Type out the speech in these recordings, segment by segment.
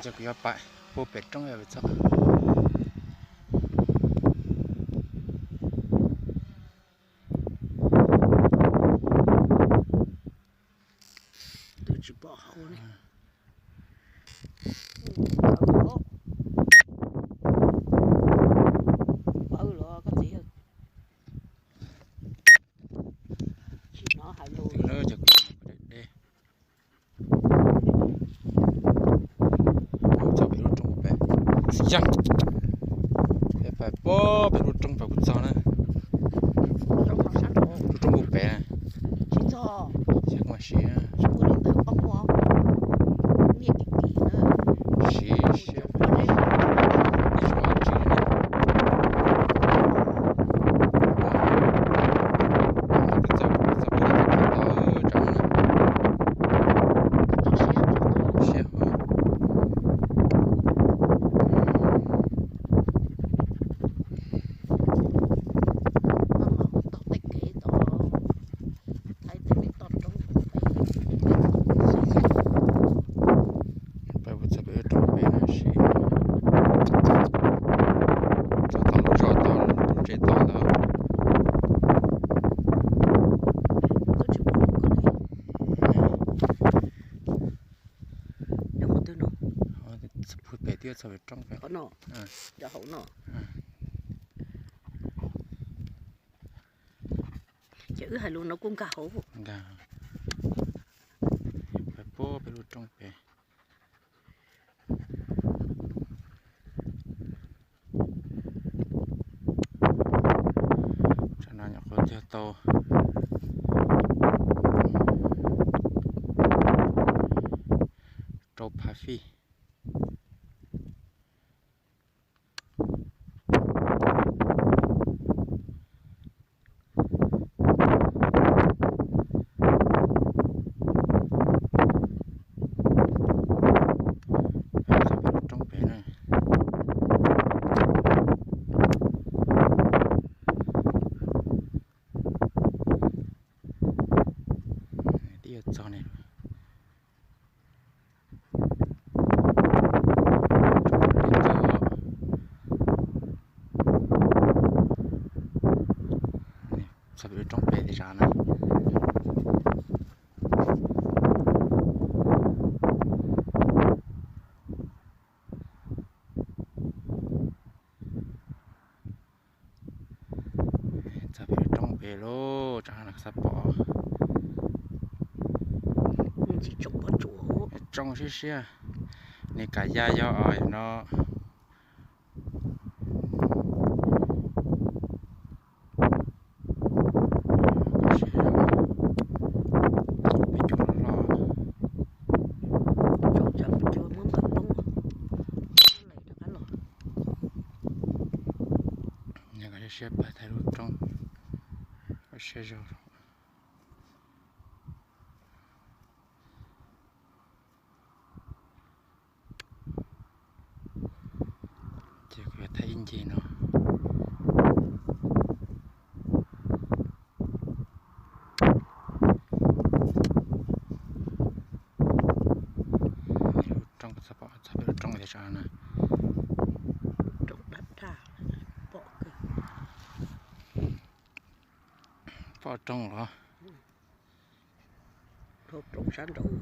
Ces kuv yuav pais puag pem roob pem txog. Twb tsis pom hauv li. Pawg los koj txiv, tsis hnov hais lus li. Txog pem lub roob pem, yog peb pais puag pem lub roob pem kuv txog na. Lub roob puag pem na. Tsis txog, tsis txog, kuv ntawd poob os. Niaj kim kim na. Siab, siab, siab, siab. Peb puas txog peb lub roob pem no sis, txog tom lub zos tod, lub tsev tod ntawd. Puag pem twb txog pem roob pem. Ces wb hais lus no kuj nkag hauv. Nkag. Pais puag pem lub roob pem. Tsam no nyuam qhuav cog tau rau phav fij. Txog pem lub roob pem na. Twb yuav txog ne. Txog pem lub roob pem tiag tiag na. Txog pem lub roob pem lauj, tsam no xav pom. Tsoo siab siab, nws kam ya yog os no. Peb cua loj loj. Tsaus ntuj muab npawg poob, lawv rov qab los. Nyob kom siab siab pais thaij lub roob, siab zog. Ces kuv yuav thaij ib ncig no. Lub roob txog pem lub roob tiag sav na. Roob daj daj, pom kawg. Pom roob los? Dhau roob sab nraud.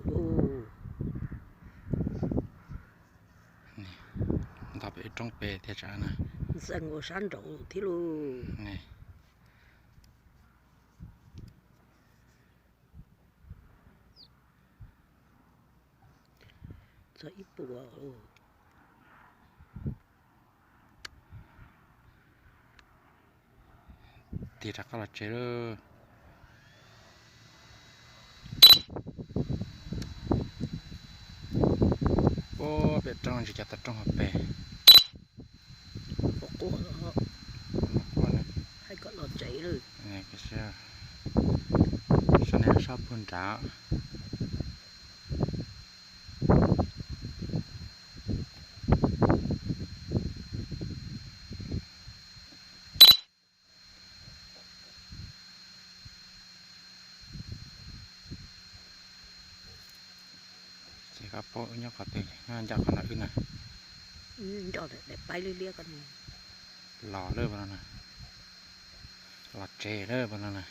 Ntog pem roob pem tiag sav na. Ntxeev ua sab nraud thiab lauj. Txog ib puas. Tig rov qab los tsev lawm. Puag pem roob ntsis cov tau roob hauv pes. Sab nej sab puag nrad. Koj paub wb nyob qhov twg, nyob ncaj qhov no wb na. Los lawm pab no na. Los tsev lawm pab no na.